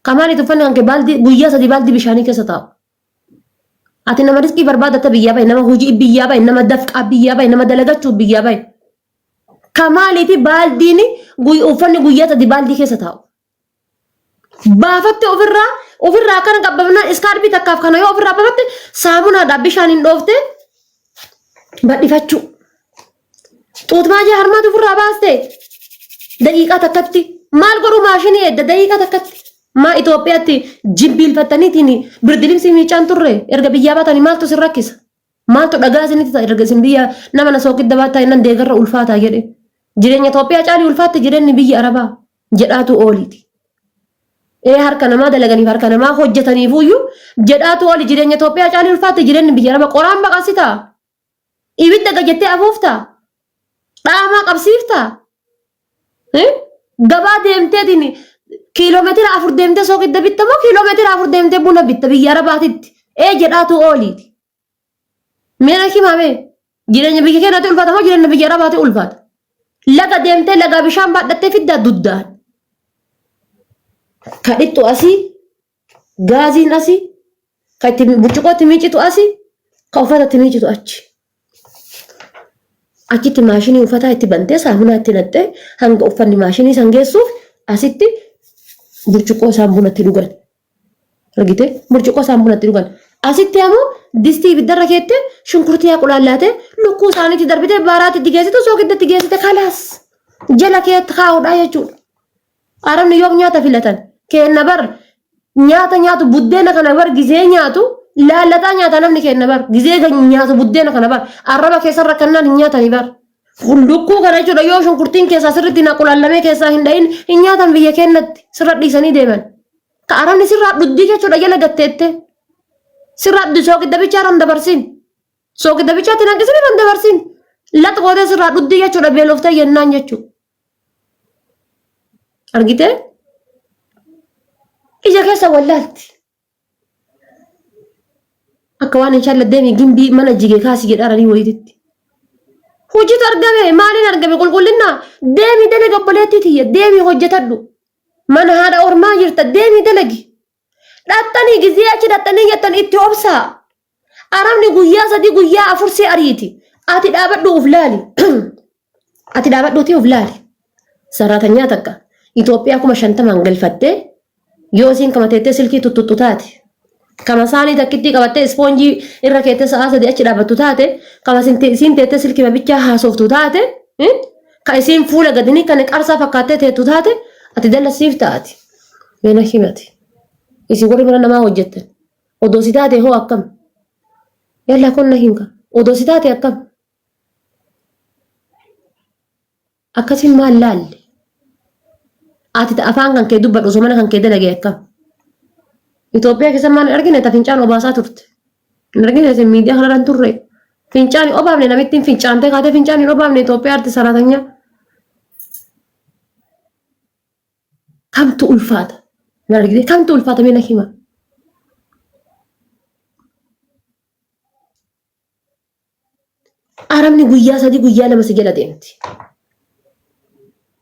Ka maaliiti uffanni kan kee baaldii guyyaa sadii baaldii bishaanii keessa taa'u? Ati nama riskii barbaadatta biyyaa bahe, nama hojii biyyaa bahe, nama dafqaa biyyaa bahe, nama dalagachuuf biyyaa bahe. Ka maaliiti baaldiin uffanni guyyaa sadii baaldii keessa taa'u? Baafatte ofirraa ofirraa akkana qabbabnaan iskaarbii takkaaf kana yoo ofirraa baafatte saamunaadhaan bishaan hin dhoofte badhifachuu. Xuutmaajii harmaatu ofirraa baaste daqiiqaa takkatti maal godhu maashinii edda daqiiqaa takkatti maa Itoophiyaatti jibbiilfattaniitiin birdilimsii miicaan turre erga biyyaa baatanii maaltu sin rakkisa? Maaltu dhagaa isinitti ta'a erga isin biyya nama na sooqidda baattaa innan deegarra ulfaataa jedhe. Jireenya Itoophiyaa caalii ulfaatte jireenyi biyya Arabaa jedhaatu ooliiti. Ee harka namaa dalaganiif harka namaa hojjetaniifuyyuu jedhaatu ooli jireenya Itoophiyaa caalii ulfaatte jireenyi biyya Arabaa qoraan baqasitaa. Ibidda gajettee afuuftaa? Dhaamaa qabsiiftaa? Eh? Gabaa deemteetiin kiiloomeetira afur deemtee sooqidda bitta moo kiiloomeetira afur deemtee buna bitta biyya Arabaatitti? Ee jedhaatu ooliiti. Mee na himaa mee? Jireenya biyya keenyaatti ulfaata moo jireenya biyya Arabaatti ulfaata? Laga deemtee lagaa bishaan baadhattee fiddaa duddaan. Kadhittu asii Gaaziin asi, ka itti burcuqqoo itti miicitu asi, ka uffata itti miicitu achi. Achitti maashinii uffataa itti bantee saamunaa itti naqxee hanga uffanni maashinii san geessuuf asitti burcuqqoo isaan buna itti dhugan. Argitee? Burcuqqoo isaan buna itti dhugan. Asitti ammoo distii ibiddarra keettee shunkurtii haa qulaallaatee lukkuu isaaniitti darbitee baaraatti itti geessitu soogidda itti geessite kalaas jala keetti kaa'uudha jechuudha. Arabni yoom nyaata filatan? Keenna bar nyaata nyaatu buddeena kana bar gizee nyaatu laallataa nyaata namni keenna bar gizee nyaatu buddeena kana bar arraba keessan rakkannaan hin nyaatani bar. Lukkuu kana jechuudha yoo shunkurtiin keessaa sirriitti na qulaallamee keessaa hin dhahin hin nyaatan biyya keennatti sirra dhiisanii deeman. Ka arabni sirraa dhuddii jechuudha jala gatteette. Sirraa dhuddi soogidda bichaa irra hin dabarsin. Soogidda bichaatti hin hanqisin irra hin dabarsin. Lax gootee sirraa dhuddii jechuudha beeloftee jennaan jechuudha. Argitee? Ija keessa wallaalti. Akka waan inshaalla deemi gimbii mana jige kaasi jedhaaranii wayititti. Hojiitu argame maaliin argame qulqullinna deemi dalagi obboleettii tiyya deemi hojjetadhu. Mana haadha ormaa jirta deemi dalagi. Dhaxxanii gizee achi dhaxxanii jettan itti obsaa. Arabni guyyaa sadii guyyaa afur si ariiti. Ati dhaabadhu uf laali. Ati dhaabadhuutii uf laali. Saraatanyaa takka Itoophiyaa 50,000 galfattee yoo isiin kama teettee silkii tuttuxxu taate kama saanii takkittii qabattee ispoonjii irra keettee sa'aa sadii achi dhaabbattu taate kama isiin teettee silkii bichaa haasoftu taate ka isiin fuula gadini kan qarsaa fakkaattee teettu taate ati dalla siif taati. Meena himati. Isin warri mana namaa hojjettan. Odoo si taate hoo akkam? Yallaa kun na himka. Odoo si taate akkam? Akkasiin maal laalle? Ati ta afaan kan kee dubbadhu osoo mana kan kee dalage akkam? Itoophiyaa keessa maal hin argine ta fincaan obaasaa turte. Hin argine isin miidiyaa kanarra hin turre. Fincaan hin obaafne namittiin fincaantee kaatee fincaan hin obaafne Itoophiyaa arti saraatanyaa. Kamtu ulfaata? Maal argite? Kamtu ulfaata mee na hima. Arabni guyyaa sadii guyyaa lama si jala deemti.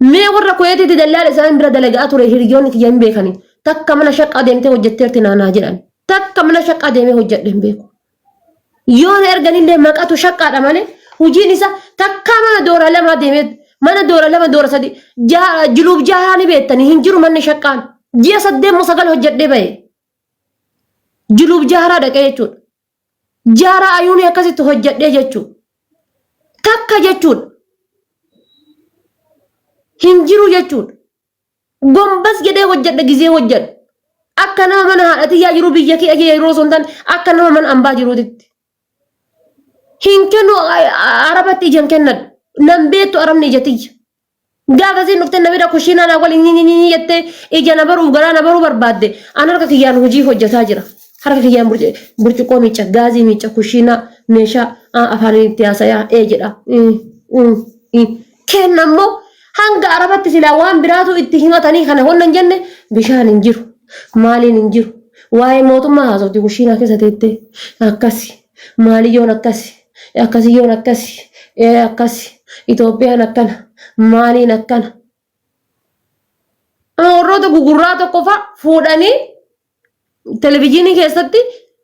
Mee warra Kuweetiitti dallaala isaan bira dalagaa ture hiriyoonni kiyya hin beekani. Takka mana shaqqaa deemtee hojjetteerti naanaa jedhan. Takka mana shaqqaa deemee hojjedhe hin beeku. Yoo na erganillee maqatu shaqqaadha malee hojiin isa takkaa mana doora lamaa deemee mana doora lama doora sadi jiluuf jahaa ni beektanii hin jiru manni shaqqaan. Ji'a saddeet moo sagal hojjedhee bahe. Jiluuf jaharaa dhaqee jechuudha. Jaaraa ayuunii akkasitti hojjedhee jechuudha. Takka jechuudha. Hin jiru jechuudha. Gombas jedhee hojjedha gizee hojjedhu. Akka nama mana haadha tiyyaa jiru biyya kiyya yeroo osoo hin taane akka nama mana ambaa jiruutitti. Hin kennu arabatti ija hin kennadhu. Nan beektu arabni ija tiyya. Gaafa isiin dhuftee na bira kushiinaa naa waliin nyinyi jettee ija na baruuf garaa na baruu barbaadde an harka kiyyaan hojii hojjetaa jira. Harka kiyyaan burcuqqoo miicca, gaazii miicca, kushiinaa, meeshaa afaaniin itti haasayaa ee jedha. Kenna immoo hanga arabatti silaa waan biraatu itti himatanii kana honna hin jenne bishaan hin jiru. Maaliin hin jiru. Waa'ee mootummaa haasofti kushiinaa keessa teettee akkasi. Maaliyyoon akkasi. Akkasiyyoon akkasi. Ee akkasi. Itoophiyaan akkana. Maaliin akkana. Amma warroota gugurraa tokko fa'a fuudhanii televizyiinii keessatti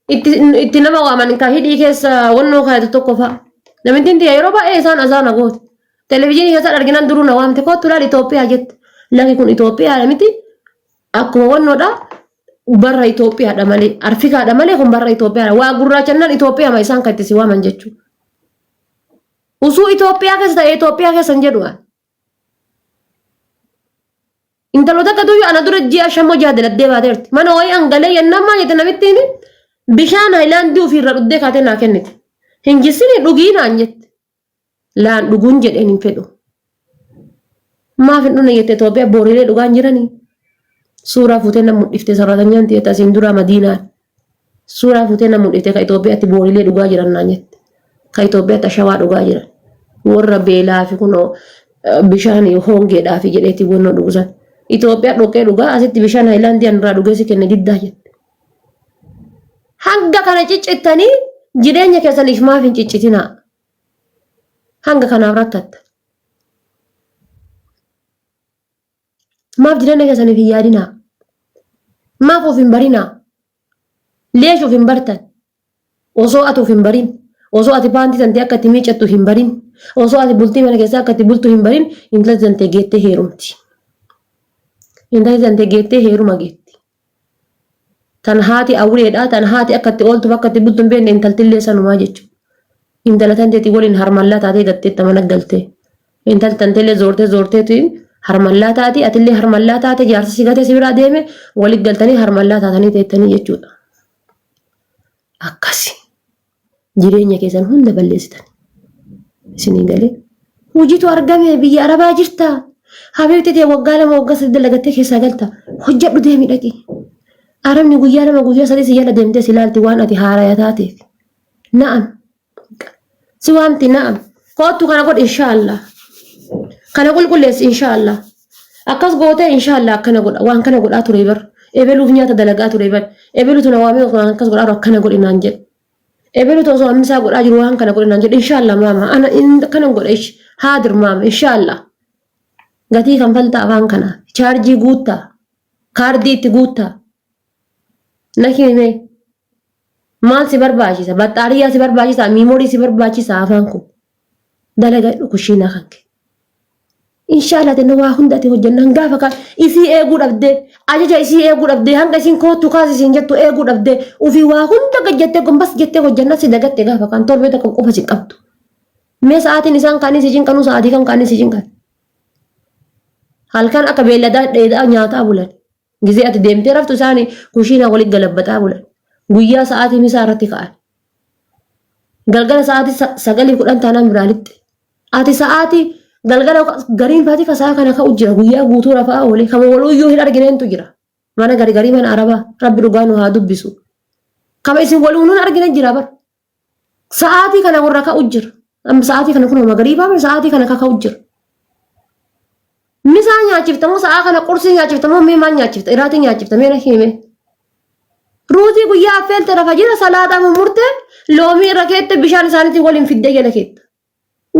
itti, itti nama waaman ka hidhii keessa wannoo kaayatu tokko fa'a. Namittiin tiyya yeroo baay'ee isaan azaana gooti. Televizyiinii keessatti arginaan duruu na waamte kottu laal Itoophiyaa jette. Laki kun Itoophiyaadha miti. Akkuma wannoodha barra Itoophiyaadha malee Afrikaadha malee kun barra Itoophiyaadha. Waa gurraachannaan Itoophiyaa ma isaan kan itti si waaman jechuudha. Usuu Itoophiyaa keessa ta'e Itoophiyaa keessa hin jedhu. Intalo takka tuyyu ana dura ji'a shammoo ji'a daladdee baateerti. Mana wayii angalee yennaan maal jette namittiin bishaan haayilaandii ofiirra dhuddee kaatee naa kennite. Hin jissini dhugii naan jette. Laan dhuguun jedheen hin fedhu. Maaf hin dhunne jette Itoophiyaa booriilee dhugaa hin jiranii. Suuraa fuutee na mudhiftee sarratanyaan ta'e asiin duraa Madiinaan. Suuraa fuutee na mudhiftee ka Itoophiyaatti booriilee dhugaa jiran naan jette. Ka Itoophiyaatti ashawaa dhugaa jiran. Warra beelaa fi kunoo bishaan hongeedhaa fi jedheetti wannoo dhugusan. Itoophiyaa dhoqqee dhugaa asitti bishaan haayilaandii an irraa dhugee si kenne diddaa jette. Hanga kana ciccittanii jireenya keessaniif maaf hin ciccitinaa? Hanga kanaaf rakkatta. Maaf jireenya keessaniif hin yaadinaa? Maaf of hin barinaa? Leesh of hin bartan? Osoo ati of hin barin, osoo ati paantii tantee akka itti miiccattu hin barin, osoo ati bultii mana keessaa akka itti bultu hin barin, intalti tantee geettee heerumti. Intalti tantee geettee heeruma geetti. Tan haati awureedha, tan haati akka itti ooltuuf akka itti bultu hin beekne intaltillee sanumaa jechuudha. Intala tanteetii waliin harmallaa taatee gatteetta mana galtee. Intalti tanteellee zoortee zoorteetu harmallaa taati, atillee harmallaa taate jaarsi si gatee si biraa deeme walitti galtanii harmallaa taatanii teettanii jechuudha. Akkasi. Jireenya keessan hunda balleessitan. Isinii galee. Hojiitu argame biyya Arabaa jirta. Habiibti tee waggaa 2 waggaa 3 dalagattee keessaa galta. Hojjedhu deemi dhaqi. Arabni guyyaa 2 guyyaa 3 si jala deemtee si ilaalti waan ati haaraya taateef. Na'am. Si waamti na'am. Koottu kana godhi inshaallah. Kana qulqulleessi inshaallah. Akkas gootee inshaallah akkana godha. Waan kana godhaa ture bar. Ebeluuf nyaata dalagaa ture bar. Ebelutu na waamee waan akkas godhaa akkana godhi naan jedhe. Ebelutu osoo ammisaa godhaa jiru waan kana godhi naan jedhe inshaallah maama. Ana akkana godha ish. Haadir maama inshaallah. Gatii kanfaltaa afaan kanaa. Chaarjii guuttaa. Kaardii itti guuttaa. Na himi Maal si barbaachisa? Baxxaariyyaa si barbaachisa? Miimorii si barbaachisa afaan kun? Dalagadhu kushiinaa kan kee. Inshaallah tenna waa hunda ati hojjannaan gaafa kaan isii eeguu dhabdee ajaja isii eeguu dhabdee hanga isiin koottu kaas isiin jettu eeguu dhabdee ofii waa hunda gad jettee gombas jettee hojjannaan si dagatte gaafa kaan torbee tokko qofa si qabdu. Mee sa'aatiin isaan kaanii si cinqanuu sa'aatii kam kaanii si cinqan. Halkan akka beelladaa dheedaa nyaataa bulan. Gizee ati deemtee raftu isaani kushiinaa walitti galabbaxaa bulan. Guyyaa sa'aatii misaa irratti ka'an. Galgala sa'aatii 9:10 taanaan biraa lixxe. Ati sa'aatii galgala gariin faatii kasaa kana ka'u jira. Guyyaa guutuu rafaa oole. Kama waluuyyuu hin argineentu jira. Mana gari garii mana arabaa. Rabbi dhugaa nu haa dubbisu. Kama isin waluun hin argine jira bar. Sa'aatii kana warra ka'u jira. Amma sa'aatii kana kunoo magariibaa bara sa'aatii kana kaka'u jira. Misaa nyaachifta moo sa'aa kana qursii nyaachifta moo mee maal nyaachifta? Iraatii nyaachifta mee na hime. Ruuzii guyyaa affeelte rafa jira salaaxaa mummurte loomii irra keette bishaan isaaniitiin waliin fiddee jala keetta.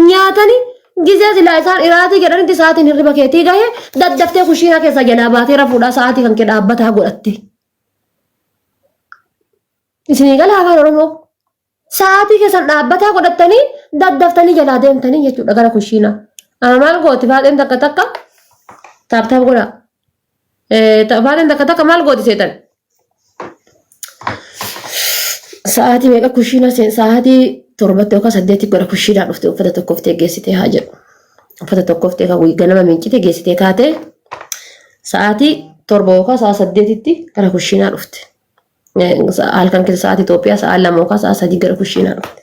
Nyaatanii gizee silaa isaan iraatii jedhanitti sa'aatiin hirriba keetii gahe daddaftee kushiinaa keessaa jalaa baatee rafuudhaa sa'aatii kan kee dhaabbataa godhatte. Isinii gala afaan Oromoo. Sa'aatii keessan dhaabbataa godhattanii daddaftanii jalaa deemtanii jechuudha gara kushiinaa. Amma maal gooti faaxeen takka takka taap taap godhaa. Faaxeen takka takka maal gooti seetan? Sa'aatii meeqa kushiinaa seen sa'aatii 7tti yookaan 8tti gara kushiinaa dhufte uffata tokkoftee geessitee haa jedhu. Uffata tokkoftee kan ganama miiccite geessitee kaatee sa'aatii 7 yookaan sa'a 8tti gara kushiinaa dhufte. Halkan keessa sa'aatii Itoophiyaa sa'a 2 yookaan sa'a 3 gara kushiinaa dhufte.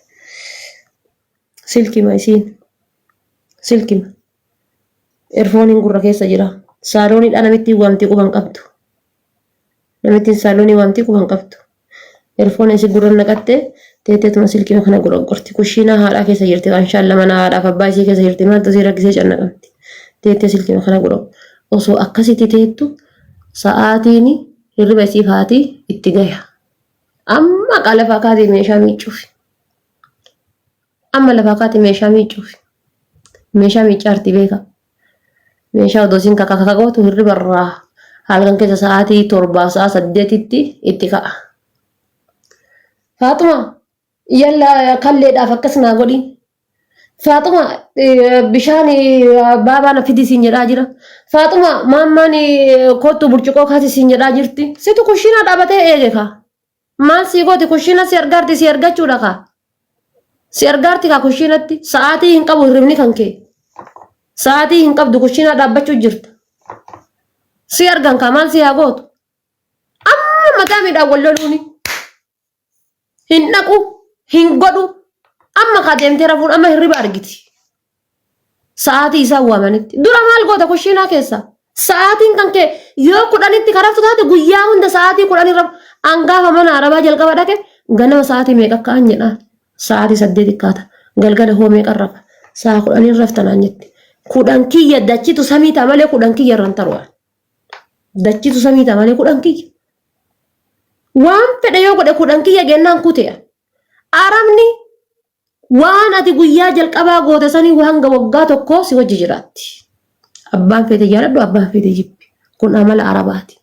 Silkima isiin. Silkima. Erfooniin gurra keessa jira. Saalooniidha namittiin waamtii quban qabdu. Namittiin saaloonii waamtii quban qabdu. Erfoon isii gurra naqattee teetteetuma silkima kana goroggorti. Kushiinaa haadhaa keessa jirti. Inshaalla mana haadhaaf abbaa isii keessa jirti. Maaltu isii rakkisee cannaqamti. Teettee silkima kana gorogorti. Osoo akkasitti teettu sa'aatiin hirriba isiif haati itti gaya. Amma qaa lafaa kaatee meeshaa miiccuuf. Amma lafaa kaatee meeshaa miiccuuf. Meeshaa miiccaarti beeka. Meeshaa odoo isiin kakka kakka gootu hirriba irraa Halkan keessa sa'aatii 7 sa'a 8tti itti ka'a. Faaxuma yalla kalleedhaaf akkas naa godhi. Faaxuma bishaan baabaa na fidi siin jedhaa jira. Faaxuma maammaan kottu burcuqoo kaasi siin jedhaa jirti. Situ kushiinaa dhaabatee eege kaa. Maal sii gooti kushiina si argaarti si argachuudha kaa. Si argaarti kaa kushiinatti sa'aatii hin qabu hirribni kan kee. Sa'aatii hin qabdu kushiinaa dhaabbachuu jirta. Si argan kaa maal si haa gootu. Amma mataa miidhaan wal loluuni. Hin dhaqu hin godhu amma kaa deemtee rafuun amma hirriba argiti. Sa'aatii isaan waamanitti. Dura maal goota kushiinaa keessa? Sa'aatiin kan kee yoo kudhanitti kan raftu taate guyyaa hunda sa'aatii kudhanii rafu. An gaafa mana arabaa jalqaba dhaqe ganama sa'aatii meeqa ka'an jedhaan. Sa'aatii saddeeti kaata. Galgala hoo meeqa rafa? Sa'a kudhanii rafta naan jetti. Kudhan kiyya dachitu samii ta'a malee kudhan kiyya irra hin taru. Dachitu samii ta'a malee kudhan kiyya. Waan fedhe yoo godhe kudhan kiyya gennaan kute'a. Arabni Waan ati guyyaa jalqabaa goote sanii hanga waggaa tokkoo si wajji jiraatti. Abbaan feete jaaladhu, abbaan feete jibbi. Kun amala Arabaati.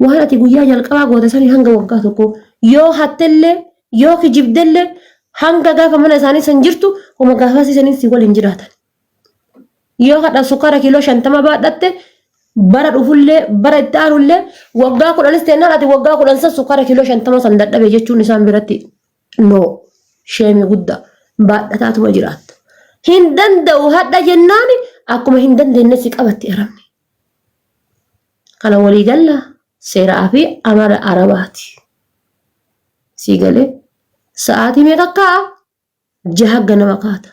Waan ati guyyaa jalqabaa goote sanii hanga waggaa tokkoo yoo hattellee yoo kijibdellee hanga gaafa mana isaanii san jirtu homa gaafasii saniin si waliin jiraatan. Yoo hadha sukkaara kiiloo 50 baadhatte bara dhufullee bara itti aanullee waggaa kudhanis ta'ennaan ati waggaa kudhan san sukkaara kiiloo 50 san dadhabe jechuun isaan biratti No. Sheemi guddaa. Baadhataatuma jiraatta. Hin danda'u hadha jennaan akkuma hin dandeenye si qabatti arabni. Kana walii galla seeraa fi amala arabaati. Sii galee sa'aatii meeqa ka'a? Jaha ganama kaata.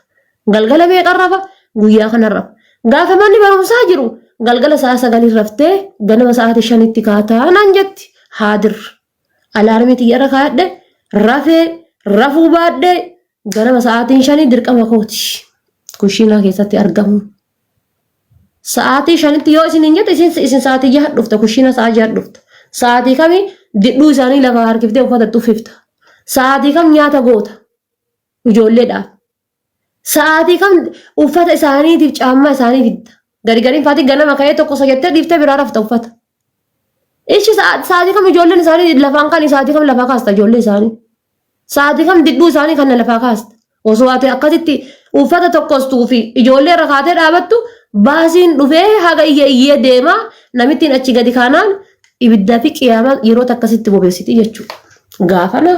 Galgala meeqa rafa? Guyyaa kana rafa. Gaafa manni barumsaa jiru galgala sa'a sagalii raftee ganama sa'aatii shanitti kaataa naan jetti. Haadir. Alaarmii tiyya irra kaayadhe rafee rafuu baadhee ganama sa'aatiin shanii dirqama kooti. Kushiinaa keessatti argamu. Sa'aatii shanitti yoo isin hin jette isin isin sa'aatii jaha dhufta kushiina sa'a jaha dhufta. Sa'aatii kami didhuu isaanii lafa harkiftee uffata itti uffifta. Sa'aatii kam nyaata goota ijoolleedhaaf. Sa'aatii kam uffata isaaniitiif caammaa isaanii fidda. Gari gariin faatii ganama ka'ee tokko sojettee dhiiftee biraa rafta uffata. Ishi sa'aatii kam ijoolleen isaanii lafaan kan sa'aatii kam lafaa kaasta ijoollee isaanii. Sa'aatii kam didduu isaanii kan lafaa kaasta. Osoo ati akkasitti uffata tokkostuu fi ijoollee irra kaatee dhaabattu baasiin dhufee haga iyya iyyee deema namittiin achi gadi kaanaan ibiddaa fi qiyaamaa yeroo takkasitti bobeessiti jechuudha. Gaafana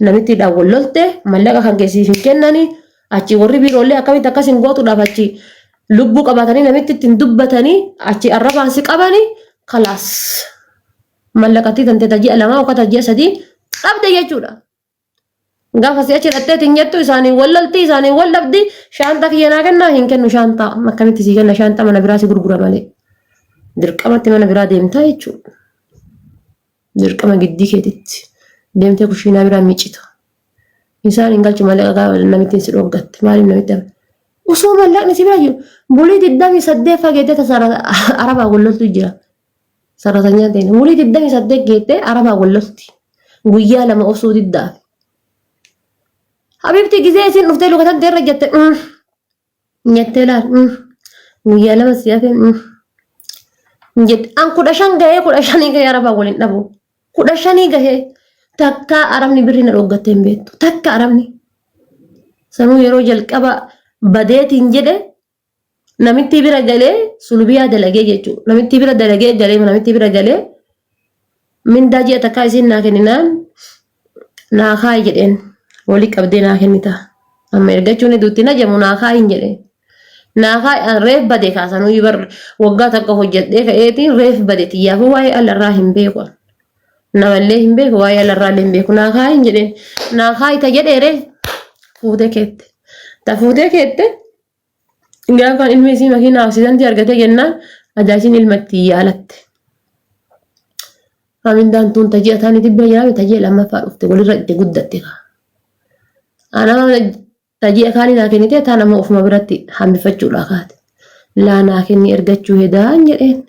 namittiidhaan wal lolte mallaqa kan keessiif hin kennani achi warri biiroollee akkamitti akkas hin gootuudhaaf achi lubbuu qabaatanii namitti ittiin dubbatanii achi arrabaan si qabanii kalaas mallaqattii tantee ta ji'a lamaa yookaan ta ji'a sadii qabde jechuudha. Gaafa si achi hidhattee ittiin jettu isaanii wal lolti isaanii wal dhabdi shaantaa kiyya naa kennaa hin kennu shaantaa akkamitti sii kenna shaantaa mana biraa si gurgura malee dirqamatti mana biraa deemtaa jechuudha. Dirqama giddii keetitti deemtee kushiinaa biraa miicita. Isaan hin galchu malee gaafa namittiin si dhooggatte maaliif namitti hafe? Osoo mallaqni si bira jiru bulii 28 fageettee tasara arabaa wal loltu jira. Sarratanyaan ta'e bulii 28 geettee arabaa wal lolti. Guyyaa lama obsuu diddaaf. Habibti gizee isin dhuftee lukatan teerra jette Nyattee laal. Guyyaa lama si hafe. Jette an 15 gahee 15 gahee arabaa waliin dhabu. 15 gahee takkaa arabni birri na dhoggattee hin beektu. Takka arabni. Sanuu yeroo jalqaba badeetiin jedhe namitti bira galee sulubiyaa dalagee jechuudha. Namitti bira dalagee galee namitti bira galee mindaa ji'a takkaa isiin naa kenninaan naa kaayi jedheen walii qabdee naa kennita. Amma ergachuun hedduutti na jamu naa kaayi hin jedheen. Naa kaayi an reef bade kaasanuu bar waggaa takka hojjedhee ka'eetiin reef bade xiyyaafuu waa'ee alarraa hin beeku. Namallee hin beeku waa'ee alarraa illee hin beeku naa kaayi hin jedheen. Naa kaayi ta jedheere fuutee keette. Ta fuutee keette Gaafaan ilmi isii makiinaa aksidantii argatee jennaan ajaashiin ilma itti yaalatte. Amindaan tun ta ji'a taanii tibba jiraame ta ji'a lammaffaa dhufte walirra itti guddatte kaa. Anama ta ji'a kaanii naa kennite taan amma ofuma biratti hambifachuudhaa kaate. Laa naa kenni ergachuu hedaan jedheen.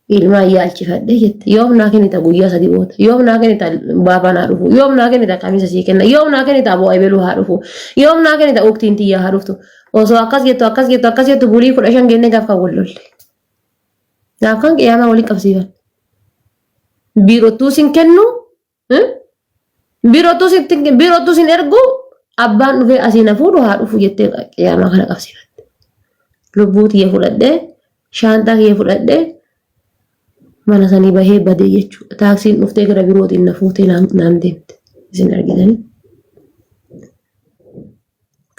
Ilmaan yaalchifadhe jette. Yoom naa kennita guyyaa sadii booda. Yoom naa kennita baabaan haa dhufu. Yoom naa kennita kamisa sii kenna. Yoom naa kennita aboo ebeluu haa dhufu. Yoom naa kennita uktiin tiyyaa haa dhuftu. Osoo akkas jettu akkas jettu akkas jettu bulii 15 geennee gaaf kan wal lolle. Gaaf kan qiyaamaa waliin qabsiifan. Biirottuu sin kennu biirottuu sin biirottuu sin ergu abbaan dhufee asii na fuudhu haa dhufu jettee qiyaamaa kana qabsiifatte. Lubbuu tiyya fudhadhee shaanxaa kiyya fudhadhee mana sanii bahee badee jechuudha. Taaksiin dhuftee gara birootiin na fuutee naan deemte. Isin argitanii.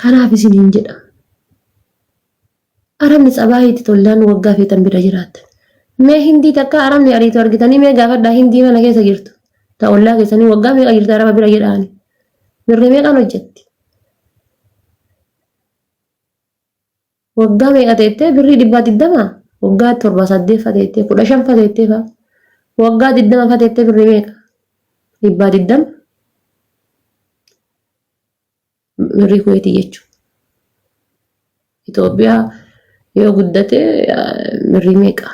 Kanaaf isin hin jedhamu. Arabni tsabaayiitti tollaan waggaa feetan bira jiraattan. Mee hindii takka arabni ariitu argitanii mee gaafadhaa hindii mana keessa jirtu. Ta ollaa keessanii waggaa meeqa jirti araba bira jedhaani. Birrii meeqaan hojjetti? Waggaa meeqa teettee birrii 120 waggaa 7 8 fa teettee 15 fa teettee fa waggaa 20 fa teettee birrii meeqa? 120 birrii Kuweetii jechuudha. Itoophiyaa yoo guddate birrii meeqa?